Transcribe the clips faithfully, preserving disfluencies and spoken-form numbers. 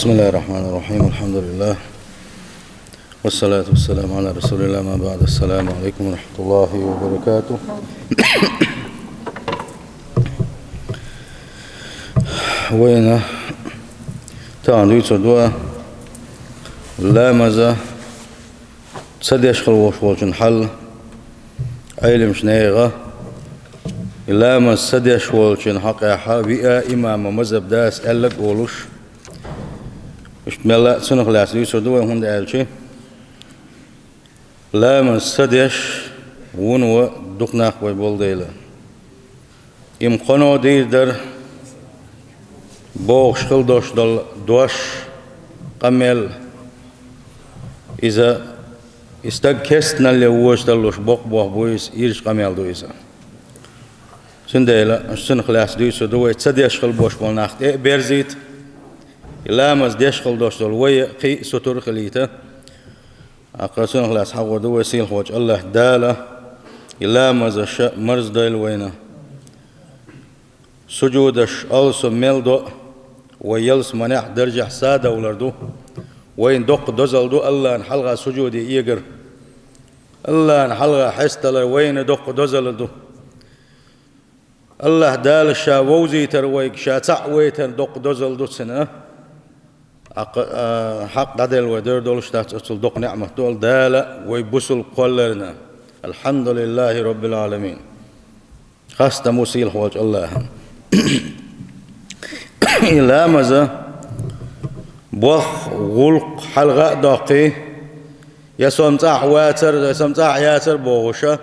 بسم الله الرحمن الرحيم. الحمد لله. والصلاة والسلام على رسول الله. ما بعد. السلام عليكم ورحمة الله وبركاته. Вайна тахана дуьйцур ду ламаза ца деш хила волуш волчун хьал, Ӏеламаш нехан, и ламаз ца деш волчун хьакъехьа виъ имама мазхӀаб дас аьлларг а олуш, иштта мелла а цунах лаьцна дуьйцур ду вай, хӀунда аьлча ламаз ца деш вуно дукха нах вай болу дела. Има кхано дийр дара бохуш хила долуш долу дош, къамел, иза и стаг кестналле вочу тарлуш боккха боху бу иза, ирча къамел ду иза. Цундела аша цунах лаьцна дуьйцур ду вай, ца деш хила бош болу нах тӀе а берзийта, и ламаз деш хила долуш долу вай а кхин а сутур а хилийта. ТӀаккха цунах лаьцна хьахор ду вай сийлахьволчу АллахӀ Дала, и ламазаш а марздойла вайна. Сужудаш алсам мел до, вай ялсаманехь даржехь садовлар ду. Вайна доккха дозалла ду АллахӀна хьалха сужуде эгар. АллахӀна хьалха хьесталар вайна доккха дозалла ду. АллахӀ Дала Ша вовзийтар вайга, Ша цхьаъ вайтар доккха дозалла ду цуьнан. ТӀаккха, а, хьакъ дӀаделла вай дер долуш дац, оцул доккха неӀмат ду Дала вай бусулба кхолларна. الحمد لله رب العالمين. Хастам ву сийлахьволчу АллахӀана. И ламаза болх, гӀуллакх хьалха а доккхий, я со-м цӀахь вацара, я со-м цӀахь яцара бохуша,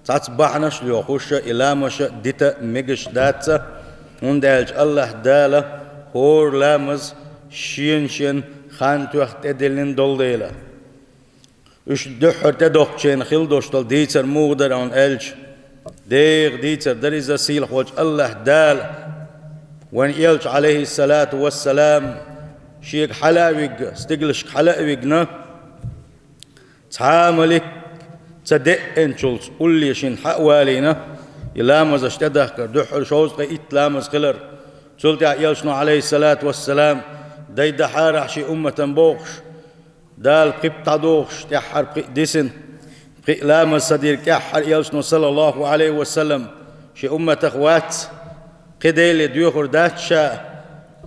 цхьацца бахьанаш а лоьхуша, и ламаша дита мегаш дац, хӀунда аьлча АллахӀ Дала хӀора ламаз шена-шена хан тоьхна тӀедиллина долу дела. Уьш дуьххьара тӀедоккхучеран хила долуш долу дийцар муха дара хьуна аьлча, деха дийцар дара иза сийлахьволчу АллахӀ Дала, вайн элча, Ӏалайхиссалату вассалам, шега хьала а вигна, стиглашка хьала а вигна, цхьа а малик ца деъначул улле шина хьа а валийна, и ламазаш тӀедахкар, дуьххьара шовзткъе итт ламаз хилар. Цул тӀаьхьа элчано, Ӏалайхиссалату вассалам, дай дахьарахь шен умматан бохуш, Дала пхи дӀадохуш, тӀаьххьара пхи дисина, пхи ламаз ца дийриг тӀаьххьара элчано, саллаллаху Ӏалайхи ва саллам, шен умматах вац, кхин деле доьхур дац ша,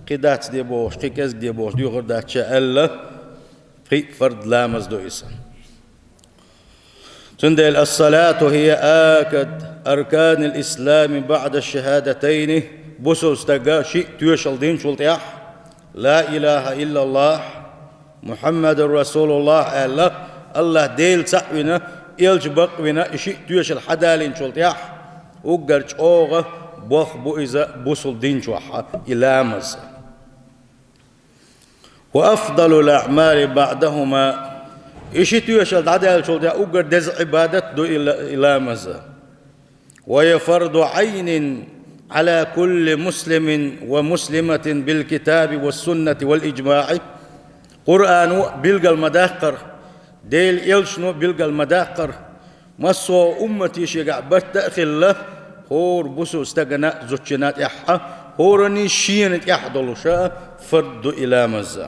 кхин дац де бохуш, кхин кӀезиг де бохуш доьхур дац ша аьлла, пхи фард ламаз ду иза. Цундела الصلاة هي أحد أركان الإسلام بعد الشهادتين, бусулба стага шиъ тоьшалла динчул тӀаьхьа, لا إله إلا الله محمد رسول الله аьлла, АллахӀ Дела цхьаъ вина, элча бакъ вина, и шиъ тоьшалла хьадалинчул тӀаьхьа, уггар чӀогӀа болх бу иза бусулба дин чохь, и ламаз. وأفضل الأعمال بعدهما. И ши тоьшалла дӀадаьллачул тӀаьхьа уггар деза Ӏибадат ду и ла-, и ламаз. وهي فرض عين على كل مسلم ومسلمة بالكتاب والسنة والإجماع. Къуръано а билгал ма даккхара, Делан элчано а билгал ма даккхара, массо а уммате шегахь барт а хилла, хӀора бусулба стагана а, зудчунна а тӀехь, хӀоранна шена тӀехь долуш а фард ду и ламаз.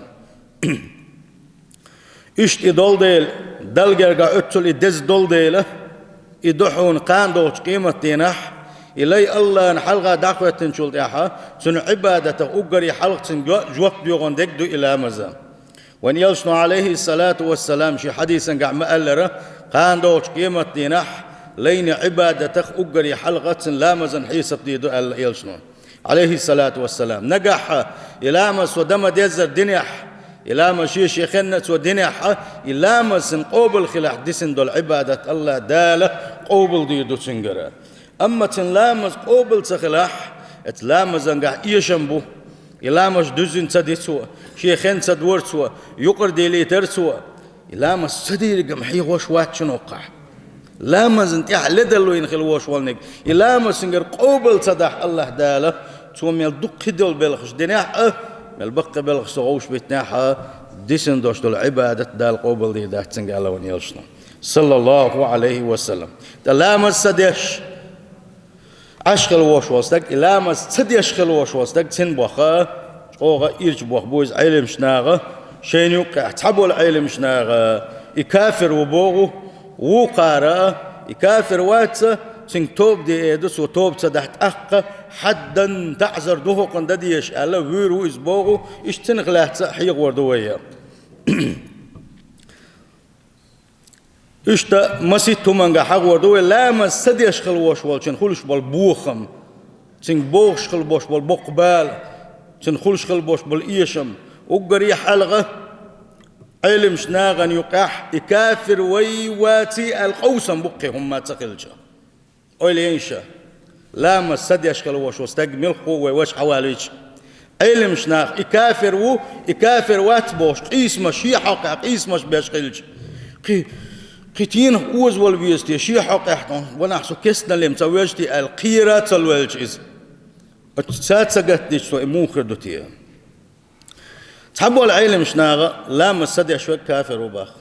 Иштта и долу дела, Далла гергахь оццул и деза долу дела, и ду хьуна кхана догӀучу къематдийнахь, и лай АллахӀна хьалха дӀахӀоьттинчул тӀаьхьа, цуьнан Ӏибадатах уггаре хьалха цуьнга жоп доьхун дерг ду и ламаз. Вайн элчано, Ӏалайхиссалату вассалам, шен хьадисангахь ма-аллара, кхана догӀучу къематдийнахь лайна Ӏибадатах уггаре хьалха цуьнан ламазан хьесап дийр ду аьлла элчано, Ӏалайхиссалату вассалам. Нагахь и ламаз цо дан ма-деззара динехь, и ламаз шен-шен хенна цо динехь, и ламаз цуьнан къобал хилахь, дисина долу Ӏибадат АллахӀ Дала къобал дийр ду цуьнгара. Амма цуьнан ламаз къобал ца хилахь, оцу ламазангахь эшам бу. И ламаз дуьззина ца ди цо, шен хенна ца дора цо, юкъара дийлийтара цо. И ламаз ца дийриг-м хьехош вац шуна хӀокхахь. Ламазна тӀехь ледарло йина хила волуш волниг, и ламаз цуьнгара къобал ца дахь АллахӀ Дала, цо мел дукха кхидолу белхаш динехь а, мел баккхий белхаш цо гӀовш битинехь а, дисина долуш долу Ӏибадат Дала къобал дийр дац цуьнга аьлла вайн элчано, саллаллаху Ӏалайхи ва саллам. ТӀаккха ламаз ца деш Ӏаш хила волуш волу стаг, и ламаз ца деш хила волуш волу стаг, цуьнан боху ЧӀогӀа ирча боху бу иза Ӏеламнаха, шайна юккъехь цхьаболу Ӏеламнаха, и кафир ву боху, вукхара а, и кафир вац, цуьнга тоба де эр ду, цо тоба ца дахь тӀаккха, хьаддан таӀзар ду хӀокхунна дан дезаш аьлла, вуьйр ву иза боху, иштта цунах лаьцна а хьехор ду вай. Иштта масийтта хӀуманга хьахор ду вай, ламаз ца деш хила волуш волчун хуьлуш болу бохам, цуьнга богӀуш хила болуш болу боккха бала, цуьнан хуьлуш хила болуш болу эшам, уггаре хьалха Ӏеламнахана юккъехь и кафир вай ваций аьлла къовсам бу кхин хӀумма ца хилча. Ойла йина ша, ламаз ца деш хила волуш волу стаг муьлхха а вай ваша хьавалийча, Ӏеламнаха и кафир ву, и кафир вац бохуш, къийсамаш шен хьокъехь къийсамаш беш хилча, кхин, кхин тенах озавала веза те шен хьокъехь, ванахь со кестналле ца вевза те аьлла, кхера а ца лоьлча иза. Оцу ца, ца гатдича со и муха хир ду те? Цхьаболу Ӏеламнаха ламаз ца деш верг кафир ву боху.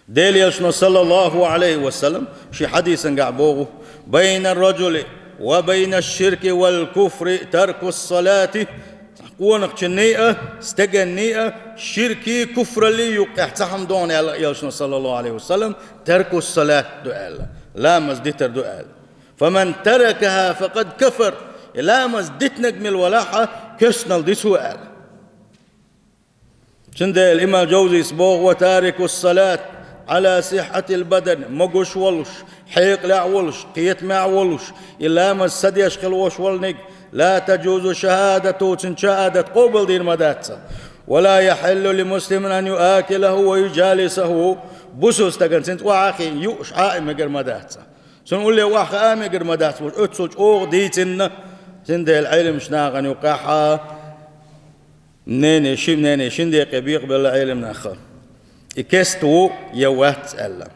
Делан Элчано, саллаллаху Ӏалайхи ва саллам, шен хьадисангахь боху: «Байна ар-раджули ва байна аш-ширки вал куфри тарку ас-салати». Къонахчунний а, стеганний а, ширкий, куфраллий юккъехь цхьа хӀума ду аьлла Элчано, саллаллаху Ӏалайхи ва саллам, тарку ас-салат ду аьлла, ламаз дитар ду аьлла. «Фаман таракаха факъад кафар». И ламаз дитинарг мила валахь а, кестнал ди цо аьлла. Цундела имам Джавзийс боху: «Ва тарику ас-салат Ӏала сиххьатил бадан», могуш волуш, хьекъалехь волуш, кхетамехь волуш, и ламаз ца деш хила волуш волниг, ла таджузу шахадатуху, цуьнан шахадат къобалдийр ма дац. Ва ла яхьиллу ли муслимин ан юакилаху ва юджалисаху, бусалба стагана цуьнца охьа а хиъна юуш Ӏа а мегар ма дац. Цунна улле охьахаа мегар ма дац бохуш, оццул чӀогӀа дийцина, цундела Ӏеламнахана юккъехьа, мнение, ши мнение, шина декъе бекъабелла Ӏеламнаха, и кеста ву я вац аьлла.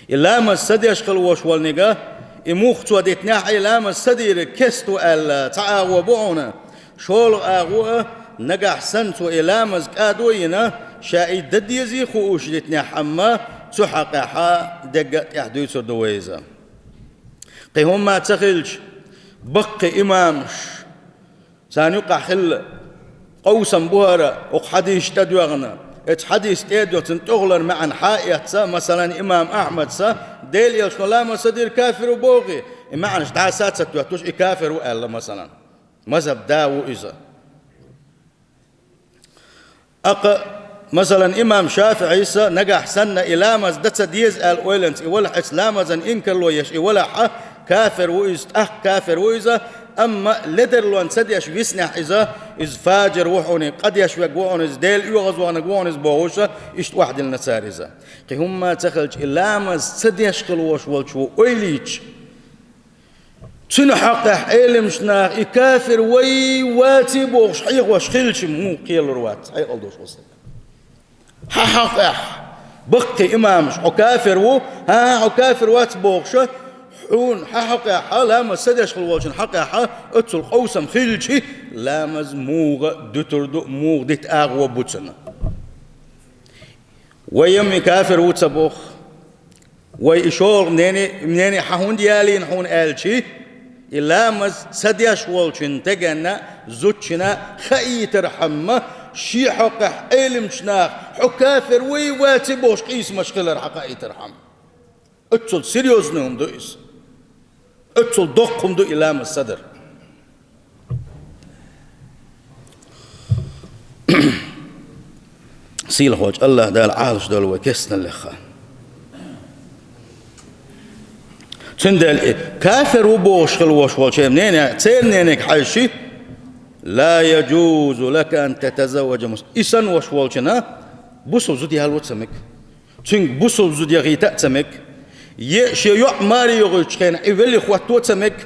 И ламаз ца деш хила волуш волнига, и муха цо дитинехь а, и ламаз ца дийриг кеста ву аьлла, цхьа агӀо бу хьуна. ШолгӀа агӀо а, нагахь санна цо и ламаз кӀадо а йина, ша и дан дезий хууш дитинехь, амма цу хьокъехь дегга а тӀаьхьа дуьйцур ду вай иза. Кхин хӀумма ца хилча, баккхий имамаш, царна юккъехь хилла къовсам бу хӀара, оцу хьадисаш тӀедоьгӀна, оцу хьадис тӀе а доьгӀна, цуьнан тӀехулара маьӀна хьа а эцна, масалан, имам Ахьмадса, Делан Элчано ламаз ца дийриг кафир ву бохий, и маьӀнаш дӀаса а ца тоьттуш, и кафир ву аьлла, масалан. Мазхаб да ву иза. Аккха, масалан, имам ШафиӀийс нагахь санна и ламаз дан ца деза аьлла ойланца и валахь, оцу ламазан инкарло еш и валахь, кафир ву иза, тӀаккха кафир ву иза, амма ледарлонна ца деш виснехь иза, иза фажир ву хьуна, къа деш верг ву хьуна иза, Дела оьгӀазвахнарг ву хьуна иза бохуш, иштта охьадиллина цара иза. Кхин хӀумма ца хилча, и ламаз ца деш хила волуш волчо ойла йича, цуьнан хьокъехь Ӏеламнаха и кафир вай ваций бохуш хьехош хилча, муха кхелур вац, хьекъал долуш волу стаг. Хьан хьокъехь, баккхий имамаш, хьо кафир ву, хьан, хьан, хьо кафир вац бохуша, хьуна, хьан хьокъехь, ламаз ца деш хила волчун хьокъехь, оццул къовсам хилча, ламаз муха дуьтур ду, муха дита агӀо бу цунна. Вай-м и кафир ву ца боху. Вай и шолгӀа мнение, мнение хьан хӀунда ялийна хьуна аьлча, и ламаз ца деш волчун стеган а, зудчун а хаийтархьама, шен хьокъехь Ӏеламчу наха хьо кафир вуй, ваций бохуш къийсамаш хилар хьан хаийтархьама. Оццул серьёзный хӀума ду иза. Оццул доккха хӀума ду и ламаз ца дар. Сийлахьчу АллахӀ Дала Ӏалаш долу вай кестналлеха. Цундела и кафир ву бохуш хила волуш волчеран мнение, церан мнениега хьаьжча, ла яджузу лака ан татазавваджа мус-, и санна волуш волчунна бусалба зуда яло ца мега. Цуьнга бусалба зуда яхийта а ца мега. Я шен йоӀ маре йогӀуьйтучу хенахь и велли хӀотто ца мега.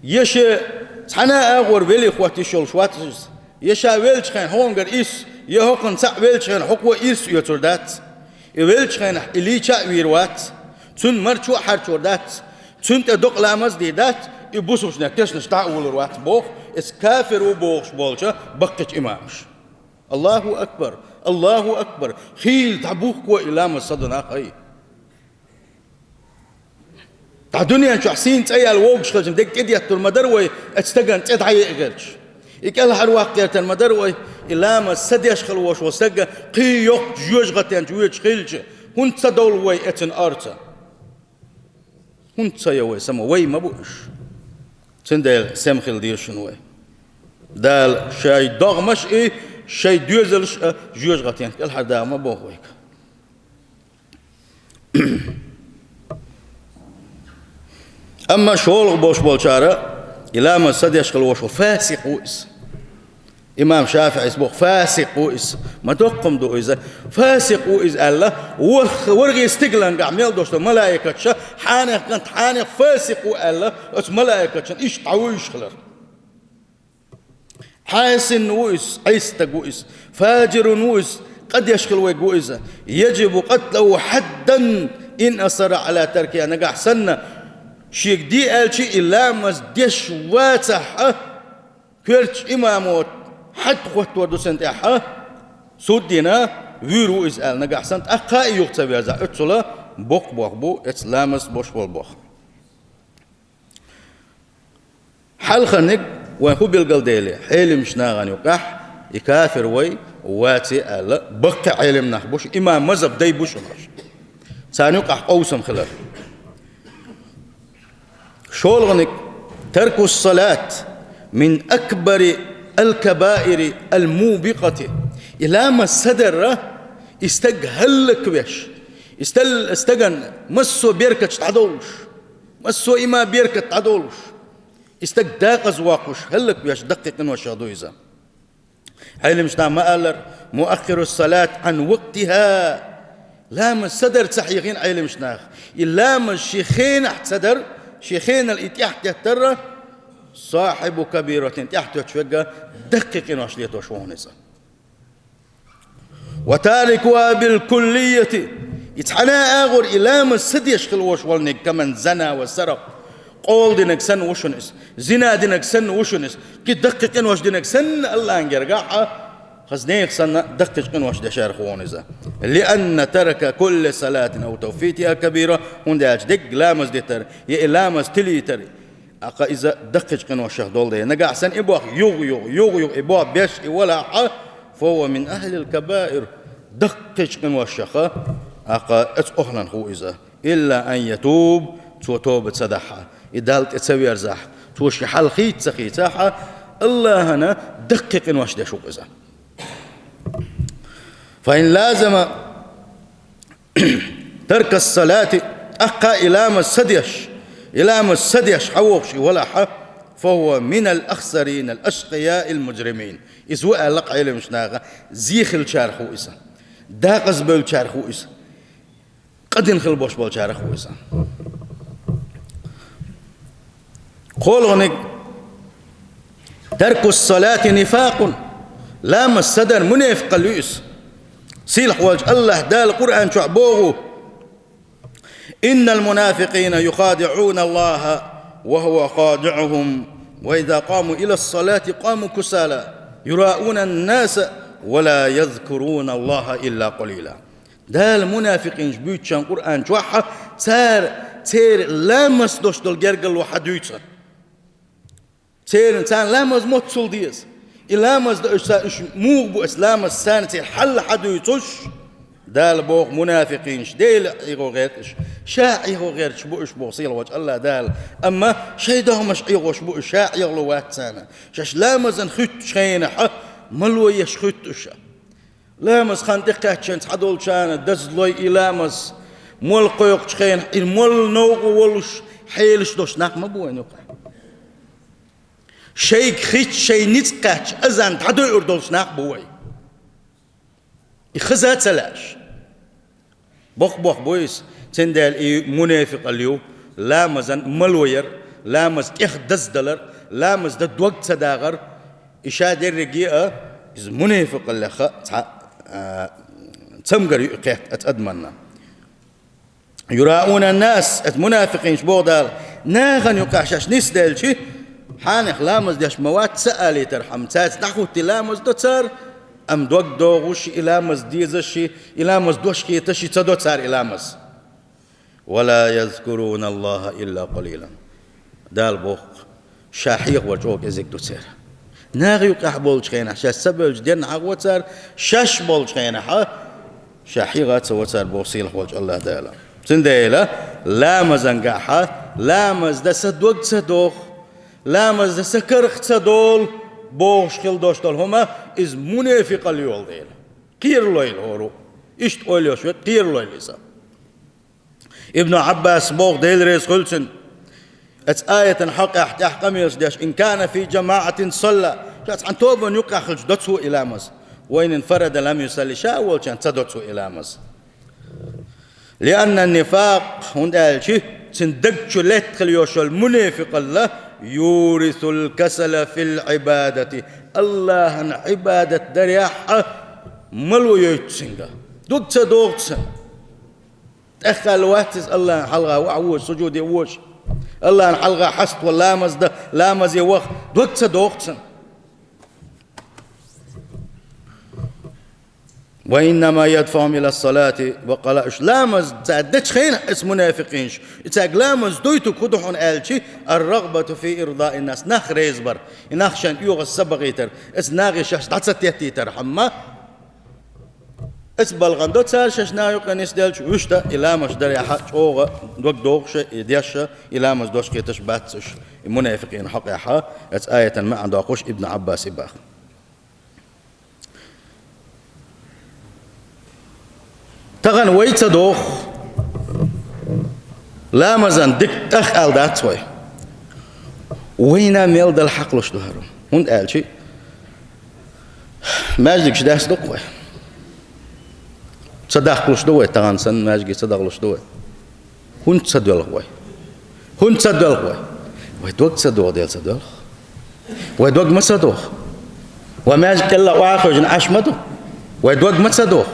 Я шен цхьана а агӀор велли хӀотта йиш йолуш вац иза. Я ша веллачу хенахь хьунгара ирс, я хӀокхунна цхьаъ веллачу хенахь хӀокхо ирс оьцур дац. И веллачу хенахь и лийча а вийр вац. Цуьнан марчо а хьарчор дац. Цуьнан тӀе докъа ламаз а дийр дац. И бусалбачу наьха кешнаш дӀа а волур вац боху, иза кафир ву бохуш болчу баккхийчу имамаша. АллахӀу акбар! АллахӀу акбар! Хийла дӀабухко и ламаз ца до нах, хӀай! ДӀа дуьнен чохь сийна цӀе яьлла вогуш хилча, дерг тӀедеттур ма дара вай, оцу стеган цӀе дӀаяйа гӀерташ. И кӀелхьарваккха гӀертар ма дара вай, и ламаз ца деш хила вош волу стаг кхин йоккхачу жоьжахатенчу воьдуш хилча, хӀунда ца довла вай эцна орца? ХӀунда ца йо вай сама? Вай ма бу уьш. Цундела сема хила деза шуна вай. Дала шайн догӀмаш а, шайн доьзалш а жоьжахатенах кӀелхьардаха ма боху вайга. Амма шолгӀа болуш болчара, и ламаз ца деш хила вош волу фасикъ ву иза. Имам ШафиӀис боху, фасикъ ву иза. Ма доккха хӀума ду иза. Фасикъ ву иза аьлла, ворхӀ-, ворхӀе стигалангахь мел долуш долу малаикаташа, хьанех кӀант, хьанех фасикъ ву аьлла, оцу малаикаташна иштта дӀавуьйш хилар. Хьасин ву иза, Ӏийса стаг ву иза, фажирун ву иза, къа деш хила вайг ву иза. Яжибу къатлаху хьаддан ин асарра Ӏала таркиха, нагахь санна шега де аьлча и ламаз деш вацахь а, коьртачу имамо хьад хӀоттор ду цунна тӀехь а, суд дина, вуьйр ву иза аьлла, нагахь санна тӀаккха а и юха ца верзахь, оццула боккха боху бу эцу ламаз бош болу боху. Хьалхарниг вайн хӀун билгалдели, Ӏелимаш нахана юкъахь, и кафир вай, вац аьлла, баккхий Ӏелим нах бу шу, имам мазхӀаб дай бу шу хьаш. Царна юкъахь къовсам хилар. ШолгӀаниг, таркус салат мин акбари алкабаири алмубикъати. И ламаз ца дарра, и стаг хӀаллаквеш, и стал-, стаган массо а беркаташ дӀадовлуш, массо а иман беркат дӀадолуш, и стаг декъаза воккхуш, хӀаллаквеш даккхий къиношах ду иза. Ӏелимаш наха ма-аллара, муаххиру салат Ӏан вактиха. Ламаз ца дар ца хьехина Ӏелимаш наха. И ламаз шен хенахь ца дар, шен хенал и тӀаьхьатеттарра, сахьибу кабиратин, тӀаьхьатетташ верг даккхий къинош летош ву хьуна иза. Ва тарикуха билкуллияти. И цхьана а агӀор и ламаз ца деш хила вош волниг, каман зана ва саракъ. Къола динарг санна ву шуна иза. Зина динарг санна ву шуна иза. Кхин даккхий къинош динарг санна Аллахьан гергахь а, хаза нехан санна даккхийчу къинош дешарах ву хьуна иза. Лианна тарка кулли салатин ав тавфитиха кабира, хӀунда аьлча дерриг ламаз дитар, я и ламаз тилийтар, Акха иза даккхийчу къиношах долу дела, нагахь санна и боху югӀ-югӀ, югӀ-югӀ и боху беш и валахь, фа хӀува мин ахьлил кабаир, даккхийчу къиношаха, акха оцу охьланах ву иза. Илла ан ятуб, цо тоба ца дахь, и Далла тӀе ца верзахь, цо ши хьал хийца ца хийцахь, Аллахьана даккхий къинош деш ву иза. Фа ин лазама таркас салати, тӀаккха и ламаз ца деш, и ламаз ца деш хьан вохуш и валахь, фа хӀува минал ахсаринал ашкъияил мужримин. Иза ву аьлла Ӏелимаш наха, зе хилчарах ву иза, декъаза бевллачарах ву иза, къа дина хила бош болчарах ву иза. КхоалгӀаниг, таркус салати нифакъун, ламаз ца дар мунепикъал ю иза. Сийлахь волчу Аллахь Дала Къуръан чохь боху: «Иннал мунафикъина юхадиӀуна Аллаха ва хӀува хадиӀухум, ва иза къаму илас салати къаму кусала, юраъунан наса, ва ла язкуруна Аллаха илла къалила». Дала мунафикъинаш буьйцучан Къуръан чохь, цара, церан ламаз дош долу гергарло хьан дуьйцу. Церан, царна ламаз моццул деза. И ламаз до уьш, ца-, уьш муха бу аса ламаз царна церан хьал хьан дуьйцуш? Дала боху мунафикъинаш, Дела Ӏехо гӀерташ, ша Ӏехо гӀерташ бу уьш боху сийлахь волчу Аллахь Дала. Амма шайн догӀмаш Ӏехош бу уьш, ша Ӏехало вац царна. Шаьш ламазан хуьттуш хенахь, мало еш хуьтту уьш. Ламаз хан тӀекхаьччан цхьадолчарна дазлой и ламаз, молла кхойкхучу хенахь, и молла новкъа волуш, хьелаш долуш нах ма бу вайн юкъахь. Шайга хитташ, шайн ницкъ кхаьчча, азан дӀадойур долуш нах бу вай. И хаза а ца лаьаш. Боккха боху бу иза, цундела и мунепикъал ю, ламазан мало яр, ламаз тӀех даздалар, ламаз дан дог ца дагӀар, и ша дерриге а, иза мунепикъаллеха цхьа, а, цамгар ю и кхетта оцу адаманна. Юраъуна нас, оцу мунафикъинаш боху Дала, нахана юкъахь шаьш нисделчи, хьанех ламаз деш ма вац ца алийтархьама, цаьрца дӀахӀуттий ламаз до цара, амма дог догӀуш и ламаз дезаш, и ламаз дош хеташ и ца до цара и ламаз. «Ва ла язкуруна Аллаха илла къалилан». Дала боху, ша хьехавар чӀогӀа кӀезиг ду церан. Наха юкъахь болчу хенахь шаьш ца бевлча денна хьагӀо цара, шаьш болчу хенахь ша хьегӀа ца во цара боху сийлахь волчу АллахӀ Дала. Цундела ламазангахьа, ламаз дан сан дог ца доху, ламаз дан сан карах ца долу бохуш хила долуш долу хӀума, иза мунафикъал йолу дела. Кхералойла хӀора. Иштта ойла йолуш верг кхералойла иза. Ибн Ӏаббас боху, Дела реза хуьлу цунна, оцу аятан хьокъехь тӀехь къамелаш деш: «Ин кана фи жамаӀатин салла». Ша цхьана тобанна юккъехь хилча до цо и ламаз. «Ва ин инфарада лам юсалли», ша а волчохь ца до цо и ламаз. «Лианна нифакъ», хӀунда аьлча цуьнан даг чу летта хила йолуш йолу мунафикъалла, «юрисул касала фил Ӏибадати», АллахӀан Ӏибадат дарехь а мало йойту цуьнга. Дог ца доху цуьнан. ТӀеххьаьлла вац иза АллахӀан хьалха ваха вожа, сужуде вожа. АллахӀан хьалха хьаставала ламаз дан, ламазе ваха дог ца доху цуьнан. «Ва иннама ядфаӀухум ила ссалати ва къала», уьш ламаз цара дечу хенахь, оцу мунафикъинаш, и цаьрга ламаз дойтург хӀун ду хьуна аьлча, «ар-рагъбату фи ирдаъин-нас», нах реза бар, и нах шайн оьгӀаз ца бахийтар, оцу нахе шаьш дӀа ца теттийтар хьамма, оцу балхана до цара шаьш нахе юкъа нисделча, вуьшта и ламаз дарехь а чӀогӀа дог дохуша, и деша, и ламаз дош кхеташ бац уьш, и мунафикъин хьокъехь а, оцу аятан маьӀна доккхуш Ибн Ӏаббас и баха. Тахана вай ца доху, ламазан дика тӀах аьлла дац вай. Вайна мел дала хьакъ луш ду хӀара. ХӀунда аьлча, маьждигаш даьсса ду-кх вай. Ца дахкалуш ду вай, тахана санна маьждиге ца дахалуш ду вай. ХӀунда ца доьлху вай? ХӀунда ца доьлху вай? Вай дог ца доху дела ца доьлху. Вай дог ма ца доху. Вай маьждиг кӀелла охьахевшина Ӏаш ма ду. Вай дог ма ца доху.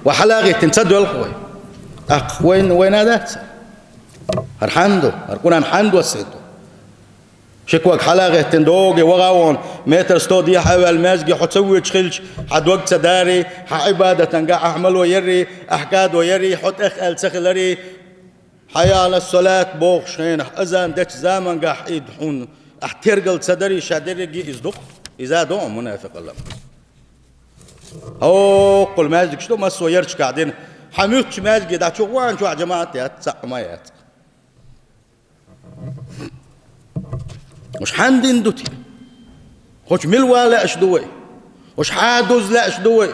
Вай хьала а гӀиттина ца доьлху вай. ТӀаккха вайна, вайна дац? ХӀара хьанна ду? ХӀара Къуръан хьанна доссийна ду? Ши ког хьала а гӀеттина, доге ваха а вон, метр сто дехьа а ваьлла, маьждиге хьо ца воьдуш хилча, хьан дог ца дарий, хьан Ӏибадатан гахь ахь мало ярий, ахь гадо ярий, хьо тӀех аьлла ца хиларий, «Хьайя Ӏала ссалат» бохуш хенахь, азан дечу замангахь и хьуна, ахь тергал ца дарий, ша дерриге иза ду-кх, иза а ду хьуна мунафикъалла. ХӀоккхул маьждигаш ду массо а ярташкахь дина, хьан муьлххачу маьждиге дӀа чу ван чохь жамаӀат яц, цхьаъ ма яц. Уьш хьанна дина ду те? Хьо чу мила ван лаьаш ду вай? Уьш хьан дуза лаьаш ду вай?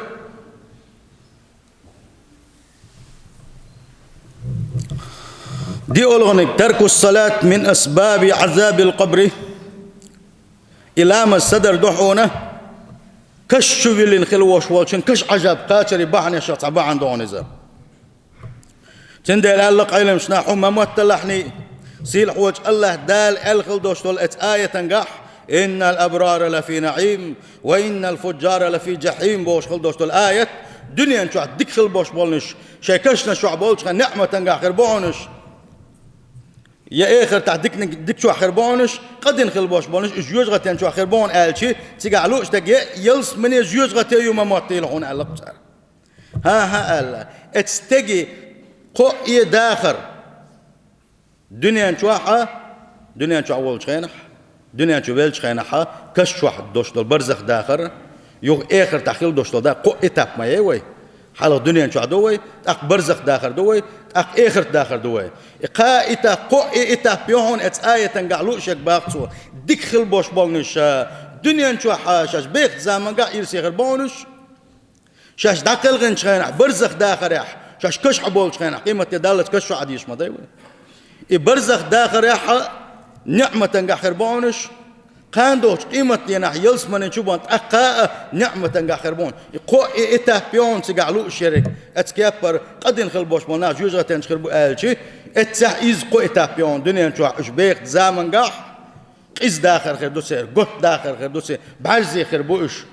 ДиъолгӀаниг: «Тарку ссалат мин асбаби Ӏазабил къабри». И ламаз ца дар ду хьуна, каш чу виллина хила вош волчун каш Ӏазаб кхачаре бахьанех цхьа бахьана ду хьуна иза. Цундела аьлла Ӏеламнаха: хьуна ма мотталахьний, сийлахь волчу АллахӀ Дала аьлла хила долуш долу оцу аятангахь: «Иннал абрара лафи наӀим, ва иннал фуджара лафи жахьим», бохуш хила долуш долу аят, дуьнен чохь дика хила болуш болнуш, шайн кашнаш чохь болчу хенахь неӀматангахь хир бу хьуна уьш. Я эхартахь дикниг-, дика чохь хир бу хьуна уьш, къа дина хила болуш болнуш, уьш жоьжахатен чохь хир бу хьуна аьлчи, цигахь лууш дерг я ялсамане, жоьжахате ю ма моттийла хьуна аьлла-кх цара. ХӀан-хӀа, аьлла, эцу стеге кхоъ а дахар. Дуьнен чохь а, дуьнен чохь волчу хенахь, дуьнен чу велчу хенахь а, каш чохь долуш долу барзах дахар, юха эхартахь хила долуш долу да, кхоъ этап ма яй вай. Хьалха дуьнен чохь ду вай, тӀаккха барзах дахар ду вай, тӀаккха эхарт дахар ду вай. И кхаа этап, кхоъ а этап ю хьуна эцу аятангахь лууш ерг бах цо. Дика хила болуш болнуш, дуьнен чохь а шаьш бехачу замангахь ирсе хир бу хьуна уьш. Шаьш дӀакхелхинчу хенахь, барзах дахарехь, шаьш каш хьо болчу хенахь, къематде даллалц каш чохь Ӏадийша ма дай вай. И барзах дахарехь а неӀматангахь хир бу хьуна уьш, кхана дохучу къематденахь ялсамане чу бан тӀаккха а неӀматангахь хир бу хьуна. И кхоъ а этап ю хьуна цигахь лууш ерг, эцу кеппара къа дина хила болуш болу нах жоьжахатен чу хир бу аьлчи, эццехь изза кхо этап ю хьуна дуьнен чохь уьш бехачу замангахь, къиза дахар хир ду церан, готта дахар хир ду церан, бӀаьрзе хир бу уьш.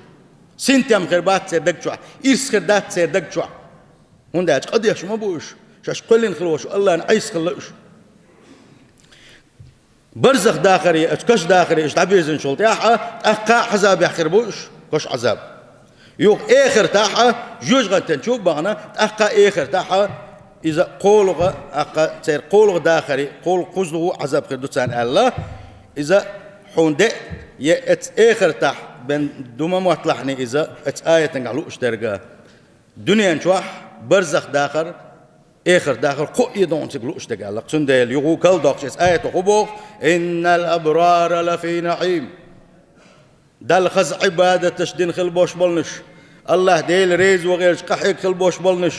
Синтем хир бац церан даг чохь, ирс хир дац церан даг чохь. ХӀунда аьлча къа деш ма бу уьш, шаьш кхоьллина хила волуш АллахӀна Ӏеса хилла уьш. Барзах дахаре, оцу каш дахаре уьш дӀабирзинчул тӀаьхьа, тӀаккха а Ӏазабехь хир бу уьш, каш Ӏазаб. Юха эхартахь а, жоьжахатен чу а бахана, тӀаккха а эхартахь а, иза кхоалгӀа, тӀаккха церан кхоалгӀа дахаре, кхоалгӀа кхузлугӀу Ӏазаб хир ду царна аьлла, иза хьуна де а, я эцу эхартахь Ду ма мотталахь иза, оцу аятангахь лууш дерг. Дуьнен чохь барзах дахар, эхарт дахар кхоъ а ду цига лууш дерг аьлла. Цундела юха кхалдоккхуш оцу аято хӀун боху: «Иннал абрара лафи наӀим». Далла хаза Ӏибадаташ дина хила болуш болнуш, АллахӀ Дела реза ван гӀерташ къахьега хила болуш болнуш,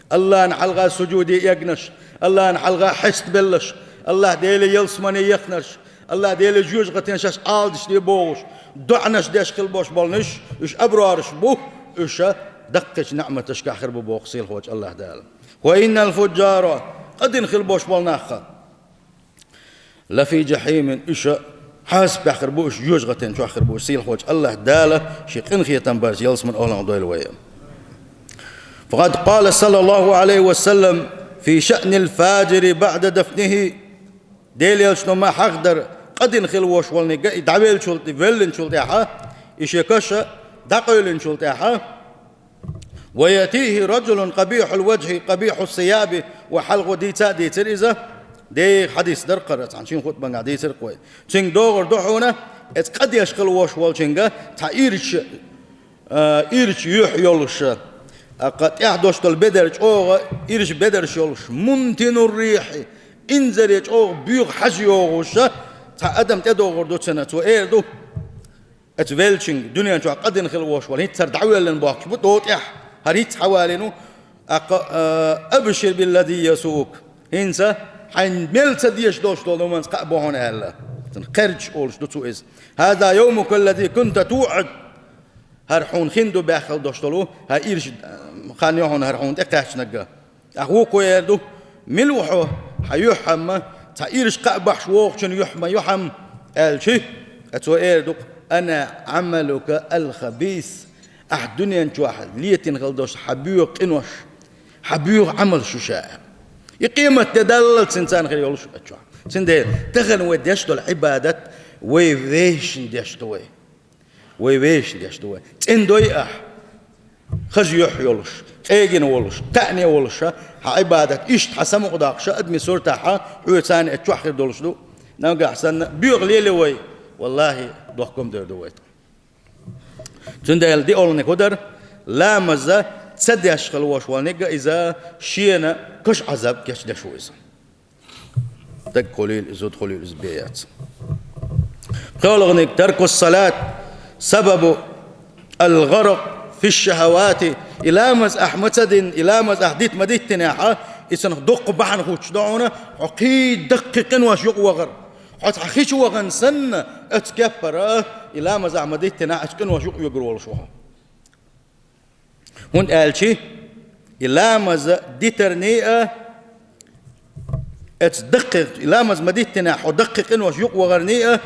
АллахӀна хьалха сужуде эгнарш, АллахӀна хьалха хьестабелларш, АллахӀ Деле ялсамане яхнарш, АллахӀ Деле жоьжахатин шаьш Ӏаладеш де бохуш, доӀанаш деш хила болуш болнуш, уьш абрараш бу, уьш даккхийчу неӀматашкахь хир бу боху сийлахьчу АллахӀ Дала. «Ва иннал фуджара», къа дина хила болуш болу нах, «лафи жахьимин», уьш хьасапехь хир бу, уьш жоьжахатин чохь хир бу, сийлахьчу АллахӀ Дала шен къинхетам барца ялсамане охӀланхьа дойла вай. «Факъад къала саллаллаху Ӏалайхи ва саллам фи шаънил фажири баъда дафнихи». Делан Элчано ма хьахадара, къа дина хила волуш волниг и дӀавеллачул, веллачул тӀаьхьа, и шен каш дӀакъевлинчул тӀаьхьа, «Ва яътихи раджулун къабихьул важхьи къабихьус сияби», ва хьалхо дийца а дийцира иза, деха хьадис дара кхара, цхьана шина хутбангахь дийцира-кх вай. Цуьнга догӀур ду хьуна, оцу къа деш хила волуш волчуьнга цхьа ирча, а, ирча юьхь йолуш, а, кху тӀехь долуш долу бедар чӀогӀа, ирча бедарш йолуш, мунтинур рихьи, инзаре чӀогӀа боьха хьожа йогӀуш, цхьа адам тӀедогӀур ду цунна, цо эр ду: «Оцу веллачуьнга, дуьнен чохь къа дина хила волуш волу, хӀинца хӀара дӀавоьллина бохкуш бу, тӀо тӀехь, хӀара хӀинца хьавалийна ву, тӀаккха, а, абшир биллази ясуук». ХӀинца хьайна мел ца дезаш долуш долу хӀуманца кхаъ бу хьуна аьлла. Цунна кхерчаш олуш ду цо иза. «Хаза йовмука ллази кунта туъад». ХӀара хьуна хин ду баьхна долуш долу, хӀара ирча, а, хан ю хьуна хӀара хьуна тӀекхаьчнарг. Ахь вукхо эр ду: «Мила ву хьо, хьан юьхь-м, цхьа ирча кхаъ бахьаш вогӀучун юьхь ма ю хьан?» аьлча, цо эр ду: «Ана Ӏамалука алхабис». Ахь дуьнен чохь летийна хила долуш хьан боьха къинош, хьан боьха Ӏамалш ю ша. И къематде даллалц цуьнан царна хир йолуш а чохь. Цундела тахана вай деш долу Ӏибадат вай вешан деш ду вай. Вай вешан деш ду вай. ЦӀена дой ахь, хаза юьхь йолуш, къегина волуш, таьӀне волуш, хьан Ӏибадат иштта хьан самукъадоккхуш, адамийн суртахь хьо царна а чохь хир долуш ду. Нагахь санна боьха лелий вай, валлахӀи, дохкам дер ду вай. Цундела диъолгӀаниг хӀун дара, ламаз ца деш хила волуш волниг а иза шена каш Ӏазап кечдеш ву иза. Стаг хуьлийла иза, зуда хуьлийла иза бен яц. ПхоьалгӀаниг: таркус салат сабабу алгӀаракъ фиш шахавати. И ламаз ахь ма ца дина, и ламаз ахь дита ма диттинехь, и цунах дуккха бахьана хӀуттуш ду хьуна, хьо кхин даккхий къинош юкъа вахар. Хьо цхьа хи чу вахана санна, оцу кеппара и ламаз ахь ма диттинехь, оцу къинош юкъа вегар волуш ву хьо. ХӀунда аьлча и ламаз дитарний а, оцу даккхий, и ламаз ма диттинехь хьо даккхий къинош юкъа вахарний а,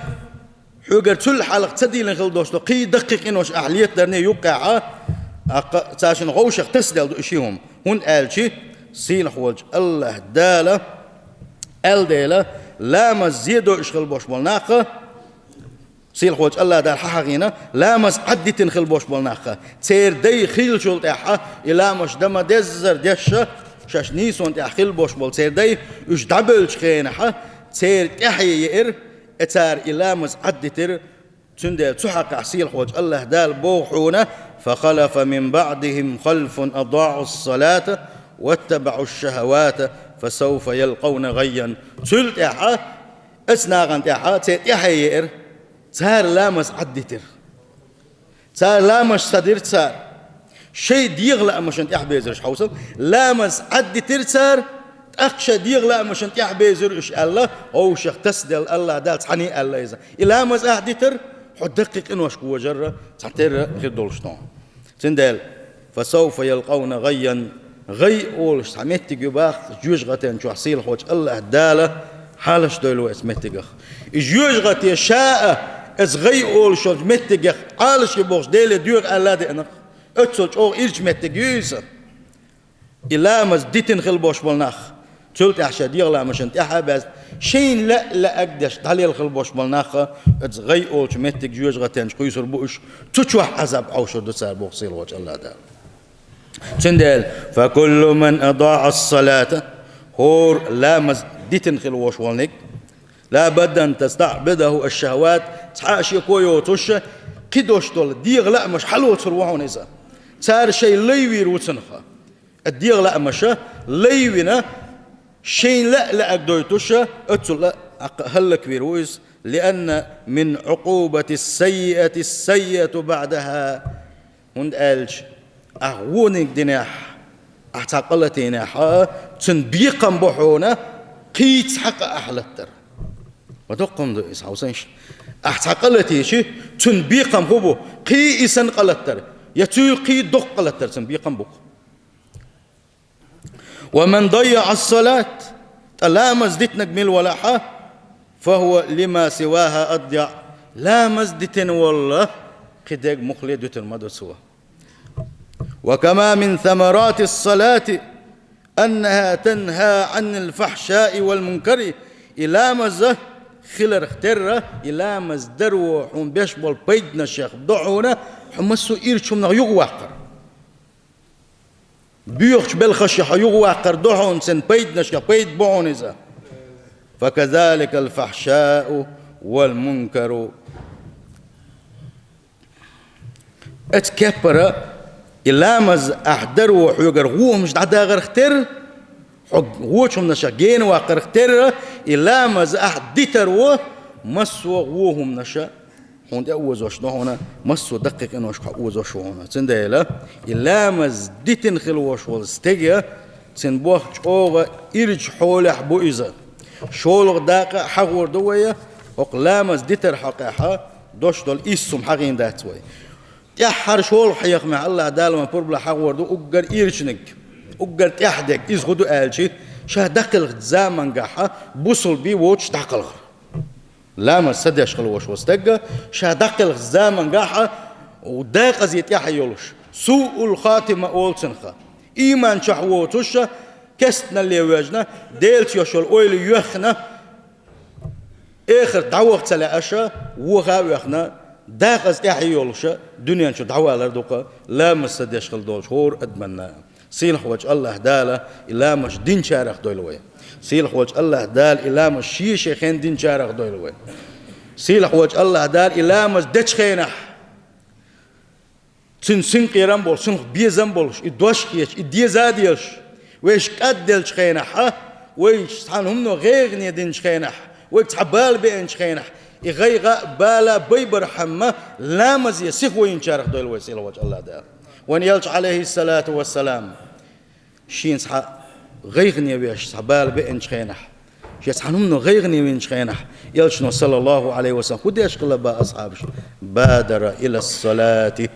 хьоьгара цул хьалха ца дийлина хила долуш долу кхин даккхий къинош ахь летадарний юккъехь, тӀаккха царшинна вовшах тасаделла ду и ши хӀума. ХӀунда аьлча сийлахь волчу АллахӀ Дала аьлла дела, ламаз зе дойуш хила болуш болу нах, сийлахь волчу АллахӀ Дала хьахьахийна, ламаз Ӏаддитина хила болуш болу нах, церан дай хиллачул тӀаьхьа и ламазаш дан ма-деззара деш, шаьш нийсонан тӀехь хила болуш болу церан дай, уьш дӀабевллачу хенахь, церан тӀаьхье еара, э, цара и ламаз Ӏаддитира. Цундела цу хьокъехь сийлахь волчу АллахӀ Дала боху хьуна: «Фа халафа мин баъдихим халфун адаъу ссалата ваттабаъу шшахавати, фа савфа ялкъавна гӀаййан». Цул тӀаьхьа, оцу нахана тӀаьхьа церан тӀаьхье еара, цара ламаз Ӏаддитира. Цара ламаз ца дира цара. Шайн дегӀан лаамашна тӀаьхьабевзира уьш, хьовсал. Ламаз Ӏаддитира цара, тӀаккха шайн дегӀан лаамашна тӀаьхьабевзира уьш аьлла, вовшах тасаделла АллахӀ Дала цхьаьна аьлла иза. И ламаз ахь дитар, хьо даккхий къиношка вожарра цхьатерра хир долуш ду. Цундела, «фа савфа ялкъавна гӀаййан», гӀай олуш цхьа меттиг ю боху жоьжахатин чохь сийлахь волчу АллахӀ Дала, хьалаш дойла вай оцу меттигах. И жоьжахати ша а оцу гӀай олуш йолчу меттигах Ӏалашъе бохуш Деле доьху аьлла а деана-кх. Оццул чӀогӀа ирча меттиг ю иза. И ламаз дитина хила болуш болу нах, цул тӀаьхьа шайн дегӀан ламашна тӀаьхьа а баьзна, шайна лаьа-лаьа деш дӀалелла хила болуш болу нах, оцу гӀай олучу меттиг жоьжахатин чу кхуьйсур бу уьш, цу чохь Ӏазап Ӏовшур ду цара боху сийлахь волчу АллахӀ Дала. Цундела, «фа куллу ман адаъа ссалата», хӀора ламаз дитина хила волуш волниг, «ла бадда ан тастаъбидаху шшахават», цхьа а шеко йоцуш, кхидош долу дегӀан лаамаш хьалоцур ву хьуна иза. Цара шайн лай вийр ву цунах. ДегӀан лаамаша лай вина, шайн лаа лаьа дойтуша, оццул а хӀаллаквийр ву иза. لأن من عقوبة السيئة السيئة بعدها. ХӀунда аьлча ахь вониг динехь, ахь цхьа къа латийнехь, цуьнан бекхам бу хьуна кхин цхьа къа ахь латтар. Ма доккха хӀума ду иза, хьовсийша. Ахь цхьа къа латийча, цуьнан бекхам хӀун бу? Кхин и санна къа латтар, я цул кхин доккха къа латтар цуьнан бекхам бу-кх. ومن ضيع الصلاة, ткъа ламаз дитинарг мила велахь, فهو لما سواها أضيع. Ламаз дитина волу кхидерг муххале дуьтур ма ду цо. وكما من ثمرات الصلاة أنها تنهى عن الفحشاء والمنكر. И ламаз хиларх терра, и ламаз даро хьуна беш болу пайданашех до хьуна, хьо массо а ирчу хӀуманах юхаваккхар. Боьхачу белхашех хьо юхаваккхар до хьуна, цуьнан пайданашкех пайда бу хьуна иза. فكذلك الفحشاء والمنكر. Оцу кеппара и ламаз ахь даро хьоьгара вон хӀумнаш дӀадахарх терра, хьо вочу хӀуманашах гена ваккхарх терра, и ламаз ахь дитаро массо а вон хӀуманаша хьуна тӀе а озош ду хьуна, массо а даккхий къиношка хьо озош ву хьуна. Цундела и ламаз дитина хила волуш волу стеган, цуьнан бохам чӀогӀа ирчу хьолехь бу иза. ШолгӀа дакъа а хьахор ду вай, хӀокху ламаз дитар хьокъехь дош долу иссум хьахийна дац вай. ТӀаьххьара шолгӀа хьехамехь АллахӀ Дала вайн пурбала хьахор ду уггар ирчаниг, уггар тӀаьхьадерг. Иза хӀун ду аьлча, ша дӀакхелхачу замангахь бусулба воцуш дӀакхалхар. Ламаз ца деш хила волуш волу стаг, ша дӀакхелхачу замангахь декъаза тӀаьхье йолуш, суъул хатима олу цунах, ийман чохь воцуш, кестналле воьжна, Делаца йолуш йолу ойла йоьхна, эхарт дӀаваха ца лаьаш, воха а воьхна, декъаза тӀаьхье йолуш, дуьнен чу дӀавалар ду-кх ламаз ца деш хила долчу хӀора адамна. Сийлахь волчу АллахӀ Дала и ламаз динчарах дойла вай. Сийлахь волчу АллахӀ Дала и ламаз шен-шен хенахь динчарах дойла вай. Сийлахь волчу АллахӀ Дала и ламаз дечу хенахь, цуьнан синкъерам болуш, цунах безам болуш, и дош хеташ, и деза а дезаш, вайша кӀадделлачу хенахь, вайша цхьана хӀумано гӀайгӀане динчу хенахь, вайга цхьа бала беанчу хенахь, и гӀайгӀа а, бала а байбархьама, ламазе сихо йинчарах дойла вай, сийлахь волчу АллахӀ Дала. Вайн элча, Ӏалайхиссалату вассалам, шена цхьа гӀайгӀане веш, цхьа бала беанчу хенахь, шен цхьана хӀумано гӀайгӀане винчу хенахь, элчано, саллаллаху Ӏалайхи ва саллам, хӀун деш хилла бах асхьабаш? بادر إلى الصلاة,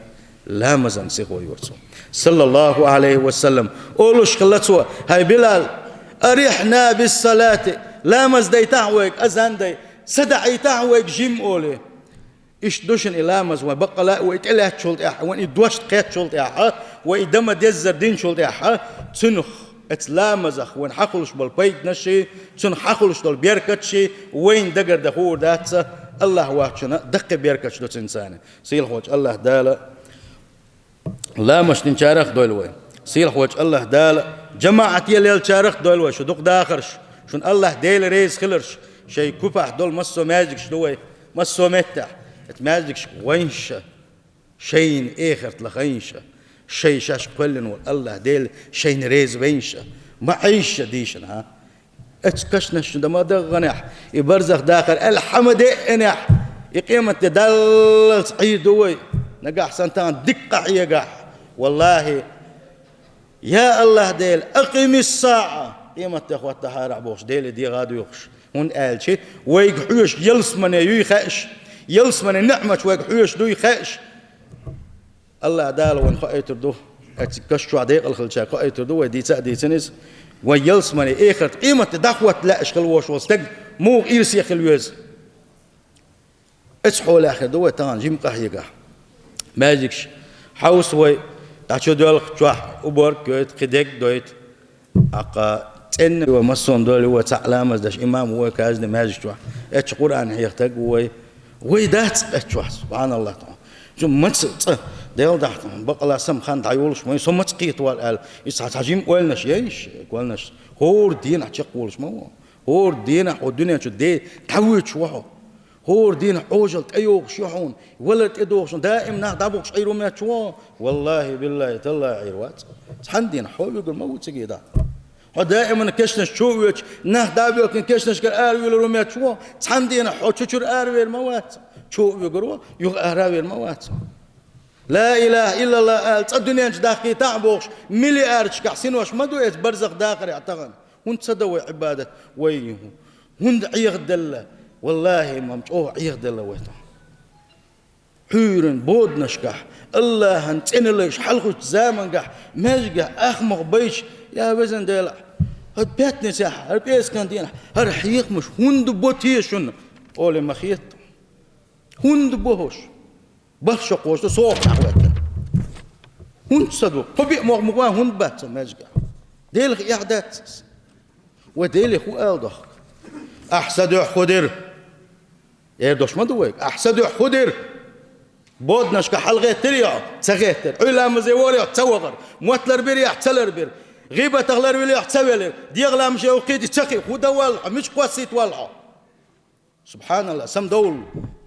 ламазан сихо йора цо. Саллаллаху Ӏалайхи ва саллам, олуш хилла цо: «ХӀай Билал, أرحنا بالصلاة, ламаз дайтахьа вайга, азан дай, садахьийтахьа вайга жимма», олий. Иштта ду шуна и ламаз, вай баккъала а вай тӀелаьцначул тӀаьхьа, вайн и дош кхеттачул тӀаьхьа, вай и дан ма-деззара динчул тӀаьхьа, цунах, оцу ламазах вайна хьахулуш болу пайданаш а, цунах хьахулуш долу беркаташ а вайна дагардан хуур дац, АллахӀ воцчунна даккхий беркаташ ду цуьнан царна. Сийлахь волчу АллахӀ Дала ламаз динчарах а дойла вай. Сийлахь волчу АллахӀ Дала жамаӀате леллачарах а дойла вай. Шу дукха дахарш, шуна АллахӀ Дела реза хиларш, шайн купахь долу массо а маьждигаш ду вай, массо а меттехь. Оцу маьждигашка гӀойнша, шайна эхарт лахайша, шайн шаьш кхоьллина волу АллахӀ Дела шайна реза вайша, ма Ӏийша дийшина, хӀа? Оцу кашнаш чу дан ма даггӀанехь, и барзах дахар аьлла хьан ма деъанехь, и къематде даллалц Ӏийр ду вай, нагахь санна тахана дика къахьегахь. ВаллахӀи, я АллахӀ Дела, أقم الساعة, къематде хӀоттахьара ахь бохуш, Деле дегӀа а доьхуш. ХӀунда аьлча вайга хьоьжуш ялсамане юй хаьаш, ялсаманин ниӀматаш вайга хьоьжуш дуй хаьаш. АллахӀ Дала вайна хоуьйтур ду, оцу каш чохь декъала хиллачаьрга хоуьйтур ду, вай дийца а дийцина иза, вай ялсамане, эхарт, къематде дӀахӀотта лаьаш хила волуш волу стаг муха ирсе хила веза. Оцу хьолехь хир ду вай тахана жима къахьегахь. Маьждигаш хьовса вай, дӀа чу доьлху чохь уборка йойту, кхин дерг а дойту. ТӀаккха цӀена вай массо а долу вай цхьаъ ламаз деш, имам вай, казна маьждиг чохь, эцча Къуръан хьехатаг вай. Вай дац эцчохь, субхьаналлахӀ, тхьо. Цу маца цӀа, Дела дахьа, бакъала сам хан дӀайолуш вайн, со маца кхетавал аьлла, иза цхьа, цхьа жима ойланаш яйш, ойланаш, хӀора дийнахь чекхволуш ма ву. ХӀора дийнахь хьо дуьнен чу де дӀавоьдуш ву хьо. ХӀора дийнахь Ӏожалла тӀейогӀуш ю хьуна, валар тӀедогӀуш хьуна, даим нах дӀабохкуш Ӏийр ву моьттуш ву хьо? Валлахьи, биллахьи, таллахьи, Ӏийр вац. Цхьана дийнахь хьо а вуьгур ма ву цига дӀа. Хьо даиман кешнаш чу а воьдуш, нах дӀа а боьлхкина кешнашкара аравуьйлур ву моьттуш ву хьо? Цхьана дийнахь хьо чу-чура аравер ма вац. Чу а вуьгур ву, юха аравер ма вац. Ла илахьа иллаллахь аьлла, цкъа дуьнен чу дахкийтахь а бохуш, миллиардашкахь синош ма ду эца барзах дахарехь тахана. ХӀунда ца до вай Ӏибадат? Вай хӀунда Ӏехаделла? Валлахьи, ма чӀогӀа Ӏехаделла вай тахана. Хьуьйран боданашкахь, Аллахьан цӀена лайш хьалхучу замангахь, маьждигехь ахмах байча, я везан Дела, хӀара пятницехь, хӀара пӀераскан дийнахь, хӀара хьехамаш хӀунда бо те шуна? Олий ма хета. ХӀунда бо хӀорш? Барх шо кхочу, со хьахӀоьттина. ХӀунда ца ду? Кхо биъ могӀа ма ван хӀунда бац цу маьждигехь? Делах эхь дац иза? Вай Деле хӀун ала дохку? Ахь са дуьхьа хӀун дира? Эр долуш ма ду вайга. Ахь са дуьхьа хӀун дира? Боданашка хьалагӀеттирий хьо? Ца гӀеттира. Ӏуьйра ламазе вогӀурий хьо? Ца вогӀура. Мотт ларбирий хьо? Ца ларбира. ГӀийбатах ларвелий хьо? Ца велира. ДегӀан ламазе вахкхийтий? Ца кхийти. ХӀун дан воллу хьо? Мича кхоссийта воллу хьо? СубхьаналлахӀ, самадовла,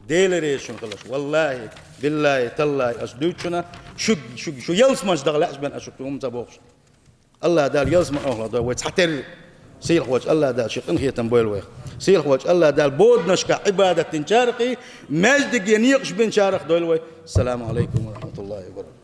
Дела реза шуна хиларш. Валлахьи, биллахьи, таллахьи, ас дуьйцучунна шу, шу, шу ялсаманчу даха лаьаш бен ас шуьга хӀума ца бохуш. Аллахь Дала ялсаман охьла дойла вай цхьатерра. Сийлахьволчу Аллахь Дала шен къинхетам бойла вайх. Сийлахьволчу Аллахь Дала боданашкахь Ӏибадат динчарах а, маьждиге некъаш бинчарах а дойла вай. Ассаламу Ӏалайкум ва рахьматуллахӀи ва баракатухӀ.